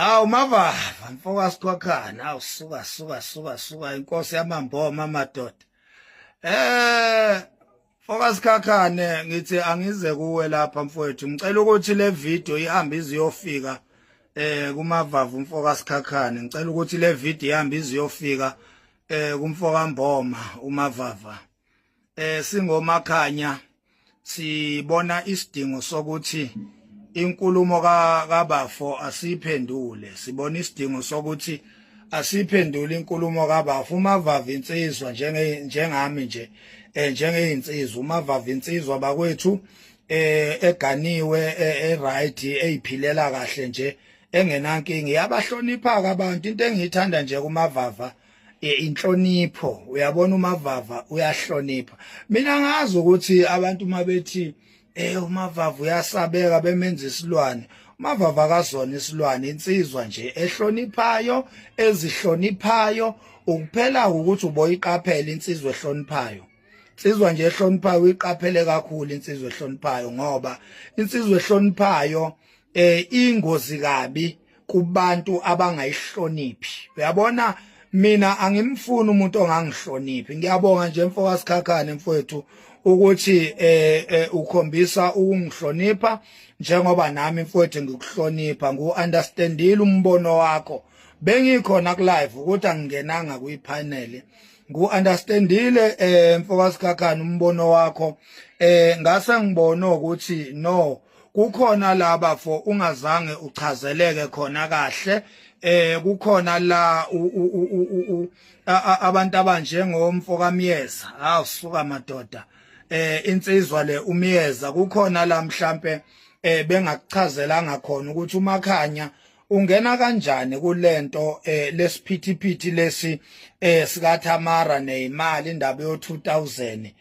Hawu Mavava mfoka Sikhokhana, hawu suka suka suka suka, inkosi yamamboma madoda. Mfoka Sikhakhane, ngithi angize kuwe lapha mfowethu, ngicela ukuthi le video ihambe iziyofika kuMavava umfoka Sikhakhane. Ngicela ukuthi le video ihambe iziyofika kumfoka Mboma uMavava. Singomakhanya sibona isidingo sokuthi inkulumo kaBafo asiphendule, sibona isidingo sokuthi asiphendule inkulumo kaBafo. UMavava insizwa njenge njengami nje, njengeyinsizwa uMavava, insizwa bakwethu eganiwe, e-right, eyiphilela kahle nje, engenankinga, yabahlonipha abantu. Into engiyithanda nje kuMavava inhlonipho. Uyabona, uMavava uyahlonipha. Mina ngazi ukuthi abantu mabethi uMavava uyasabeka, bemenza isilwane, uMavava akazona isilwane, insizwa nje ehloniphayo, ezihloniphayo. Ukuphela ukuthi uboyiqaphela insizwa ehloniphayo, insizwa nje ehloniphayo, uyiqaphele kakhulu insizwa ehloniphayo, ngoba insizwa ehloniphayo ingozi kabi kubantu abangayihloniphi. Uyabona, mina angimfuni umuntu ongangihloniphi. Ngiyabonga nje mfoka Sikhakhane mfowethu ukuthi ukhombisa ukungihlonipha njengoba nami mfowethu ngikuhlonipha. Ngu-understandile umbono wakho, bengikhona ku live ukuthi angingenanga kwi-panel. Ngu-understandile mfoka Sikhakhane umbono wakho, ngase ngibona ukuthi no, kukhona laba for ungazange uchazeleke khona kahle, kukhona la abantu abanjengomfo kaMyeza. Hawu suka madoda, insizwa le uMyeza, kukhona la mhlambe bengakuchazelanga khona ukuthi uMakhanya ungena kanjani kulento lesiphithiphithi lesi sika Thamara nezimali, indaba yo 2000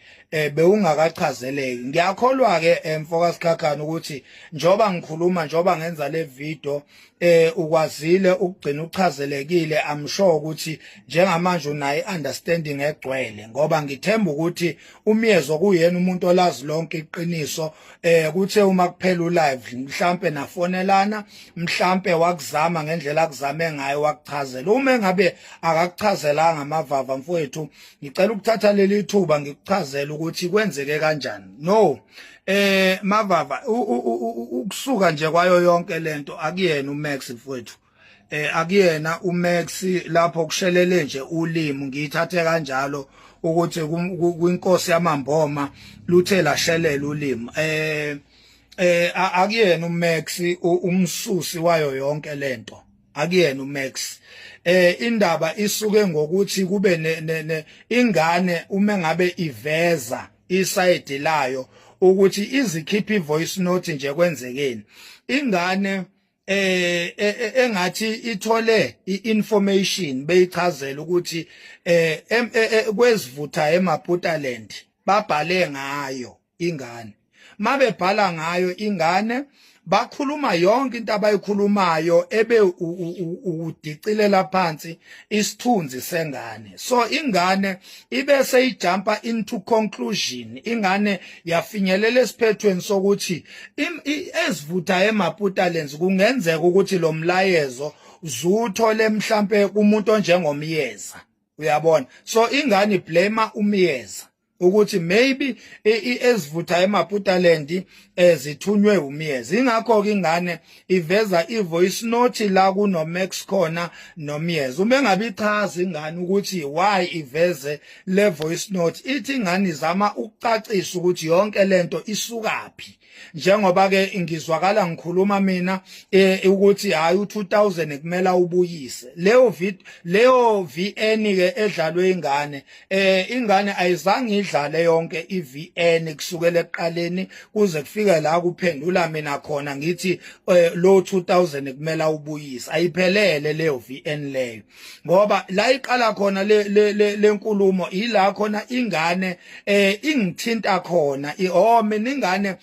bewungakachazeleki. Ngiyakholwa ke mfoka Sikhakhane ukuthi njoba ngikhuluma, njoba ngenza le video, ukwazile ukugcina uchazelekile. I'm sure ukuthi njengamanje unayo understanding egcwele, ngoba ngithemba ukuthi uMyezo kuyena umuntu olazi lonke iqiniso. Kuthe uma kuphela ulive, mhlambe nafonelana, mhlambe wakuzama ngendlela akuzame ngayo, wakuchazela. Uma ngabe akakuchazelanga Mavava mfowethu, ngicela ukuthatha leli thuba ngikuchazele ukuthi kwenzeke kanjani. No, Mavava, ukusuka nje kwayo yonke lento, akuyena uMax mfowethu, akuyena uMax lapho kushelele nje ulimi. Ngiyithathe kanjalo ukuthi kwinkosi yamamboma luthe lashelela ulimi. Akuyena uMax umsusi wayo yonke lento, akuyena uMax. Indaba isuke ngokuthi kube ne ingane uma ngabe iveza isayidi layo ukuthi izikhipha ivoice note nje, kwenzekeni, ingane engathi ithole iinformation beyichazela ukuthi kwezivutha eMaputaland babhale ngayo ingane. Mabebhala ngayo ingane, bakhuluma yonke into abayikhulumayo ebe udicilela phansi isithunzi sengane. So ingane ibe seyijumpa into conclusion, ingane yafinyelela esiphethweni sokuthi ezivutha eMaputalands kungenzeka ukuthi lo mlayezo zuthole mhlambe kumuntu onjengomyeza. Uyabona, so ingane blame uMyeza ukuthi maybe ezivutha eMaputaland ezithunywe uMyeza. Ingakho ke ingane iveza ivoice note la kuno Max khona noMyeza. Uma engabe ichaza ingane ukuthi why iveze le voice note, ithi ingane izama ukucacisa ukuthi yonke lento isukaphi, njengoba ke ngizwakala ngikhuluma mina ukuthi hayi, u2000 kumele ubuyise. Leyo video, leyo VN ke edlalwe ingane, ingane ayizange idlale yonke iVN kusukela ekuqaleni kuze kufike la kuphendula mina khona ngithi lo 2000 kumele ubuyise. Ayiphelele leyo VN leyo, ngoba la iqala khona le lenkulumo ila khona ingane ingithinta khona. Oh, mina ingane.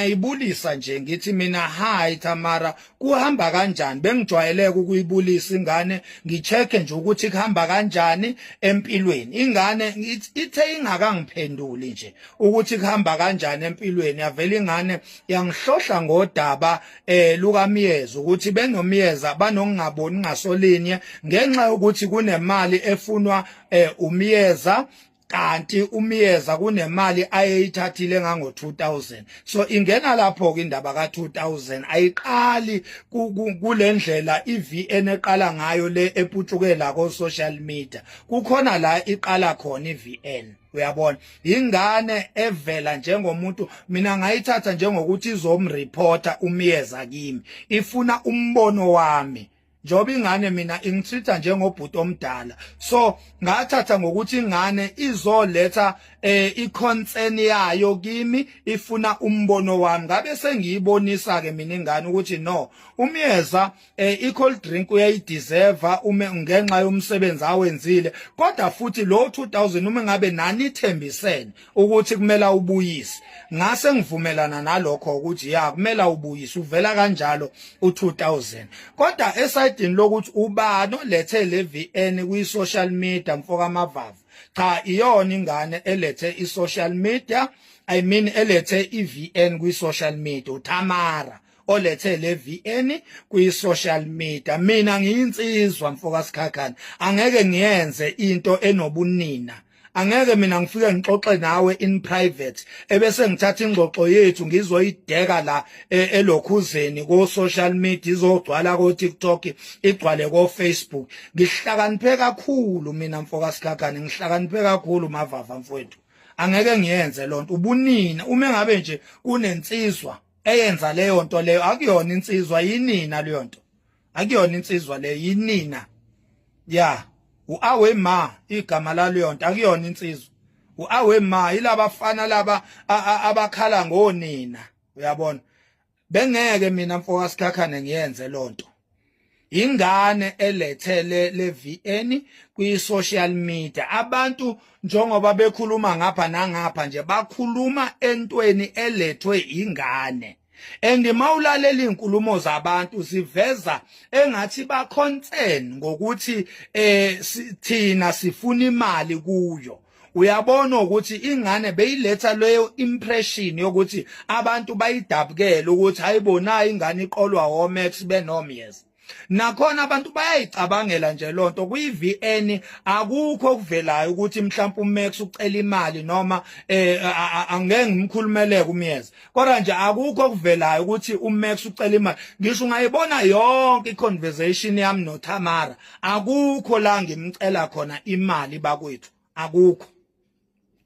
Ngiyayibulisa nje, ngithi mina, "Hi Tamara, kuhamba kanjani?" Bengijwayeleke ukuyibulisa ingane, ngichecke nje ukuthi kuhamba kanjani empilweni. Ingane ithe ingakangiphenduli nje ukuthi kuhamba kanjani empilweni, yavela ingane yangihlohla ngodaba lukaMiyeza, ukuthi benoMiyeza banokungaboni ngasolinye ngenxa yokuthi kunemali efunwa uMiyeza, kanti uMiyeza kunemali ayeyithathile ngango 2000. So ingena lapho ke indaba ka 2000. Ayiqali kulendlela iVN eqala ngayo le eputshukela ko social media. Kukhona la iqala khona iVN, uyabona? Ingane evela njengomuntu, mina ngayithatha njengokuthi izomreporta uMiyeza kimi, ifuna umbono wami, njengoba ingane mina ingitreat njengobhuti omdala. So ngathatha ngokuthi ingane izoletha iconcern yayo kimi, ifuna umbono wami. Ngabe sengiyibonisa ke mina ingane ukuthi no, uMiyeza i-cold drink uyayideserve uma ngenxa yomsebenzi awenzile, kodwa futhi lo 2000 uma ngabe nani ithembisene ukuthi kumele ubuyise, ngase ngivumelana nalokho ukuthi ya, kumele ubuyise. Uvela kanjalo u2000. Kodwa esayidini lokuthi ubani olethe le VN kwi social media, mfoka Mavava, cha, iyona ingane elethe i social media, I mean elethe iVN kwi social media, uTamara olethe le VN kwi social media. Mina ngiyinsizwa, mfoka Sikhakhane, angeke ngiyenze into enobunina. Angeke mina ngifike ngixoxe nawe in private ebese ngithatha ingxoxo yethu ngizoyideka la elokhuzeni ko social media, izogcwala ko TikTok, igcwale ko Facebook. Ngihlakaniphe kakhulu mina, mfoka Sikhakhane, ngihlakaniphe kakhulu, Mavava mfowethu. Angeke ngiyenze lonto ubunina. Uma ngabe nje kunensizwa eyenza leyo nto leyo, akuyona insizwa, yinina leyo nto. Akuyona insizwa leyo, yinina. Ya, uawe ma igama laleyo nto, akuyona insizwa, uawe ma. Ilabafana laba abakhala ngonina, uyabona? Bengeke mina, mfoka Sikhakhane, ngiyenze lonto. Ingane elethele le VN kwi social media. Abantu njengoba bekhuluma ngapha nangapha nje, bakhuluma entweni elethwe ingane. And mawulalela izinkulumo zabantu, ziveza engathi ba concern ngokuthi thina sifuna imali kuyo, uyabona? Ukuthi ingane beyiletha leyo impression yokuthi abantu bayidabukela, ukuthi hayibona, ingane iqolwa oMax benoMyeza. Nakhona abantu bayayicabangela nje lonto. Kwi-VN akukho okuvelayo ukuthi mhlawumbe uMax ucela imali noma angeke ngimkhulumeleke uMyeza, kodwa nje akukho okuvelayo ukuthi uMax ucela imali. Ngisho ungayibona yonke iconversation yami noTamara, akukho la ngimcela khona imali bakwethu, akukho,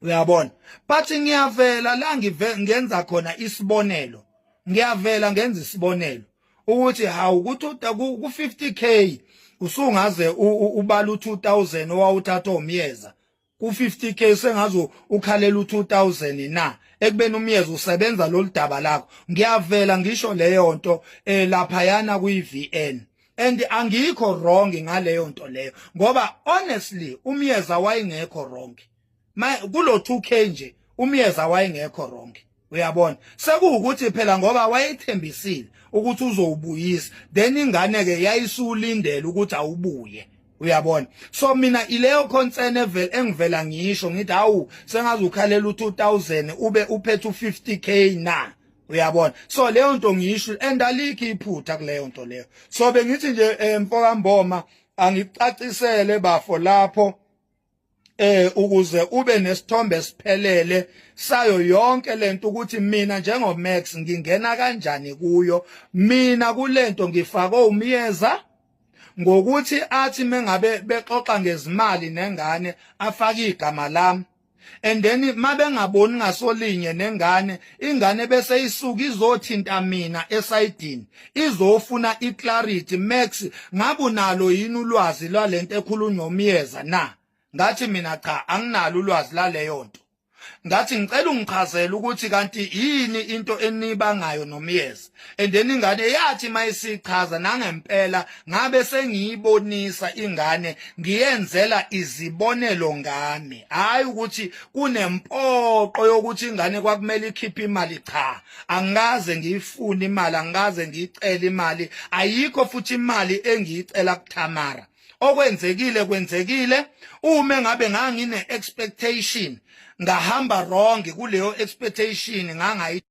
uyabona? But ngiyavela la ngive ngenza khona isibonelo, ngiyavela ngenza isibonelo ukuthi hawu, ukuthi ku 50K usungaze ubala u2000 owawuthatha oMiyeza ku 50K, sengaze ukhalela u2000 na, ekubeni uMiyeza usebenza lolu daba lakho. Ngiyavela ngisho leyo nto laphayana kwi VN, and angikho wrong ngaleyo nto leyo, ngoba honestly uMiyeza wayengekho wrong ma kulo 2K nje. UMiyeza wayengekho wrong, uyabona? Sekuwukuthi phela ngoba wayethembisile ukuthi uzowubuyisa, then ingane ke yayisulindela ukuthi awubuye, uyabona? So mina ileyo concern evela engivela ngisho ngithi hawu, sengaze ukhalela u2000 ube uphethe u50K na, uyabona? So leyo nto ngisho, and alikho iphutha kuleyo nto leyo. So bengithi nje mfoka Mboma, angicacisele bafo lapho ukuze ube nesithombe siphelele sayo yonke lento, ukuthi mina njengo Max ngingena kanjani kuyo. Mina kulento ngifake uMiyeza ngokuthi athi mengabe bexoxa ngezimali nengane afake igama lami, and then mabengaboni ngasolinye nengane, ingane bese isuka izothinta mina esayidini, izofuna iclarity: "Max, ngabe unalo yini ulwazi lwalento ekhulunywa uMiyeza na?" Ngathi mina, "Cha, anginalo ulwazi laleyo nto." Ngathi ngicela ungichazele ukuthi kanti yini into enibangayo noMyeza. And then ingane yathi mayisichaza nangempela, ngabe sengiyibonisa ingane, ngiyenzela izibonelo ngami, hayi ukuthi kunempoqo yokuthi ingane kwakumele ikhiphe imali. Cha, angikaze ngiyifune imali, angikaze ngiyicele imali, ayikho futhi imali engiyicela kuThamara. Okwenzekile kwenzekile. Uma ngabe ngangine expectation, ngahamba wrong kuleyo expectation, ngangayi.